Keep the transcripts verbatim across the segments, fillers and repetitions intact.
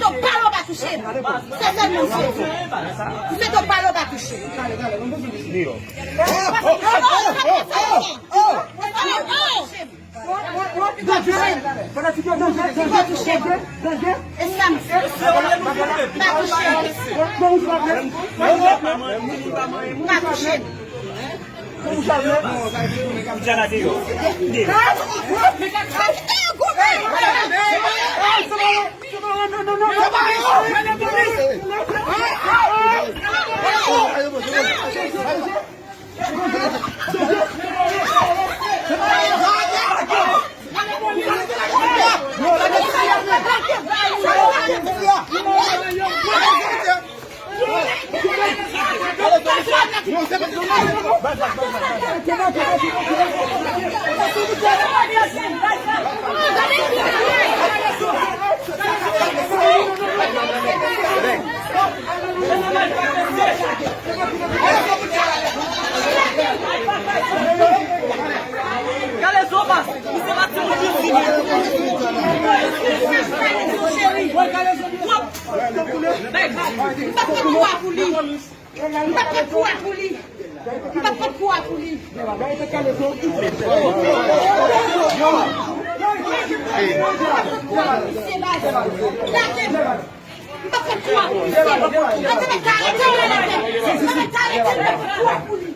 Sèto pale w pa touche m. Se sèlman m swete. Sèto pale w pa touche m. Pale w pa touche m. Pa touche m. Pa touche m. E sa m fè. Pa touche m. Pa touche m. Gade Zobas, misye pa timoun piti. Cheri, wè, gade Zobas. M pa pran kou a pou li. M pa pran kou a pou li. M pa pran kou a pou li. M pa pran kou a pou li. Misye, mwen te mèt arete l nan lapen. Mwen te mèt arete l, m pa pran kou a pou li.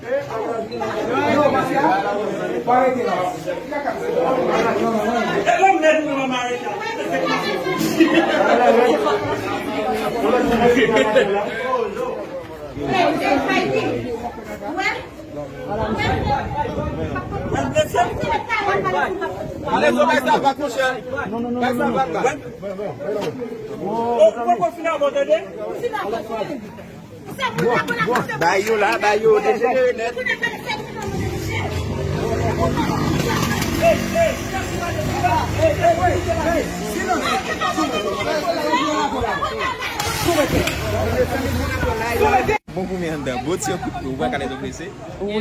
Ale, so bay sa bat, monchè. Bay sa bat la. Ou poko fin avè w, tande? Bay yo la, bay yo, dejenere nèt. Bon, pou mwen anndan, bon ti kout pye, ou wè kalèt ou prese? Wi.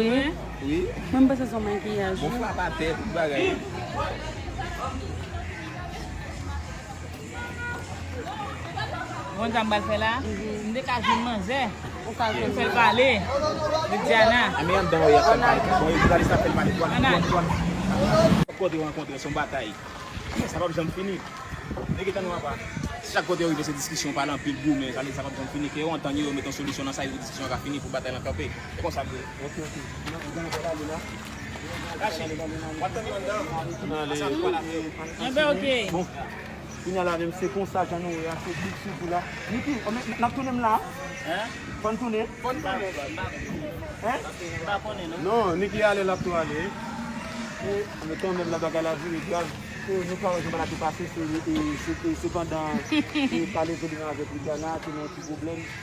Wi. Mwen, m panse se yon makiyaj. Bon, frap atè, tout bagay. Bon, sa m pral fè la, m te ka jwenn manzè. Ou ka jwenn. Fè l pale. Vidiana. Anben anndan, wi, ap fè l pale. Bon, jounalis la fè l pale. Twòn, twòn, twòn. Chak kote yo rankontre, se yon batay. Sa p ap janm fini. Men gentan nou apa. Chak kote yo rive, se diskisyon, pale anpil, goumen. Sa vle di sa p ap janm fini. Ke yo antann yo, yo mete yon solisyon nan sa, yo diskisyon ka fini pou batay lan kanpe. Se konsa m ye. Ok, ok. N ap, n ap pale la. Kache. W ap tann yo anndan. Anben, ok. Bon. Kounye a la menm, se konsa jan nou ye a, se big sou kou la. Niki, n ap tounen m la? Fò n tounen? Fò n tounen. Hein? Non, Niki ale, l ap tou ale. E, men kanmenm, la bagay la vire grav. E, nou ka wè jan bagay la te pase, se, e, se, e, se pandan, e, pale Zolina avèk Ligana, te nan yon ti pwoblèm.